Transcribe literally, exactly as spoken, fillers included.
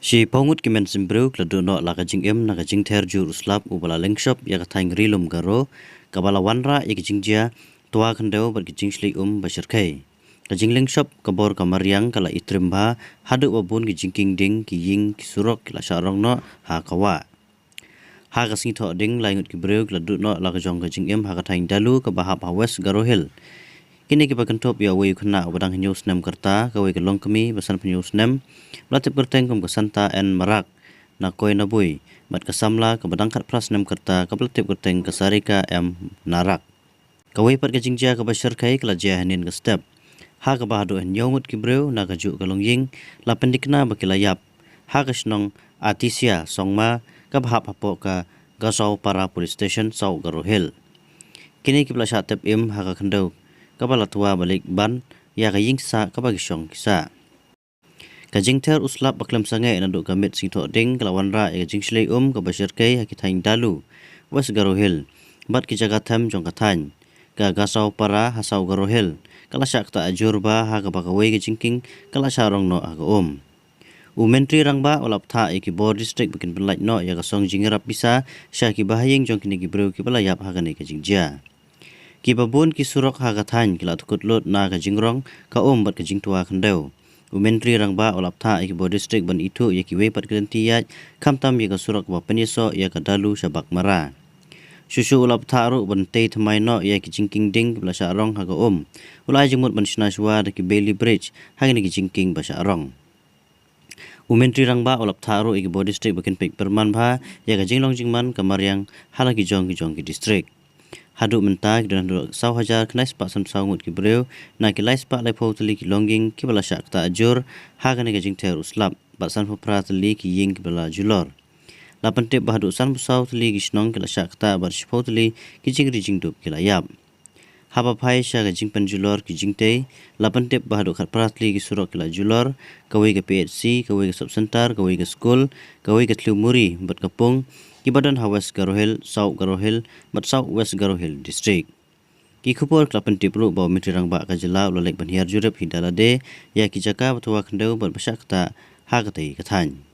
Shiphew ngut ki mynsiem briew ki la duh noh la ka jingim na ka jingther jur u slap uba la lyngshop ïa ka thaiñ Ri Lum Garo, kaba la wanrah ïa ka jingjia twa khyndew bad ka jingshlei um ba shyrkhei. Ka jinglyngshop ka bor ka mariang ka la itrim bha, haduh ba bun ki jingkieng ding, ki ïing, ki surok ki la shah rong noh ha ka wah. Ha ka sngi Thohdieng, lai ngut ki briew ki la duh noh la ka jong ka jingim ha ka thaiñ Dalu kaba hap ha West Garo Hills. Kine kiba kynthup ïa uwei u khynnah uba dang hynñiew snem ka rta, kawei ka longkmie ba sanphew hynñiew snem, ba la tip kyrteng kum ka Santa N Marak, na Koinabui, bad ka samla kaba dang khatphra snem ka rta, kaba la tip kyrteng ka Sarika M Narak. Kawei pat ka jingjia kaba shyrkhei ka la jia hynnin ka step, ha kaba haduh hynñiew ngut ki briew na kajuh ka longïing la pynthikna ba ki la ïap ha ka shnong Atisia Songma, kaba hap hapoh ka Gasaupara Police Station, South Garo Hills. Kine kiba la shah tep im ha ka khyndew kaba la twa ba leit ban ïa ka ïing sah kaba ki shong ki sah. Ka jingther u slap ba khlem sangeh naduh ka miet sngi Thohdieng ka la wanrah ïa ka jingshlei um kaba shyrkhei ha ki thaiñ Dalu, West Garo Hills, bad ki jaka them jong ka thaiñ. Ka Gasaupara ha South Garo Hills ka la shah ktah jur bha, ha kaba kawei ka jingkieng ka la shah rong noh ha ka um. U Myntri Rangbah u la bthah ïa ki bor district ba kin pynlait noh ïa ka song jingïarap pisa sha ki bahaïing jong kine ki briew kiba la ïap ha kane ka jingjia. Kiba bun ki surok ha ka thaiñ ki la dkut lut na ka jingrong ka um bad ka jingtwa khyndew. U Myntri Rangbah u la bthah ïa ki bor district ban ithuh ïa kiwei pat ki lynti ïaid, khamtam ïa ka surok ba pynïasoh ïa ka Dalu sha Baghmara. Shuh shuh u la bthah ruh ban tei thymmai noh ïa ki jingkieng ding kiba la shah rong ha ka um. U la ai jingmut ban shna shuwa da ki Bailey Bridge ha kine ki jingkieng ba shah rong. U Myntri Rangbah u la bthah ruh ïa ki bor district ba kin peit pyrman bha ïa ka jinglong jingman ka mariang ha la ki jong ki jong ki district. Haduh mynta ki don haduh saw hajar khyndai spah sanphew saw ngut ki briew na ki lai spah laiphew tylli ki longïing kiba la shah ktah jur ha kane ka jingther u slap, bad sanphew phra tylli ki ïing kiba la julor. La pyntip ba haduh sanphew saw tylli ki shnong ki la shah ktah bad shiphew tylli ki jingri jingdup ki la ïap. Haba phai sha ka jingpynjulor ki jingtei, la pyntip ba haduh khatphra tylli ki surok ki la julor, kawei ka P H C, kawei ka sub center, kawei ka skul, kawei ka thliew muri bad ka pung, kiba don ha West Garo Hills, South Garo Hills bad South West Garo Hills District. Ki khubor ki la pyntip ruh ba u Myntri Rangbah ka jylla u la leit ban hiar jurip hi da lade ïa ki jaka ba twa khyndew bad ba shah ktah ha katei ka thaiñ.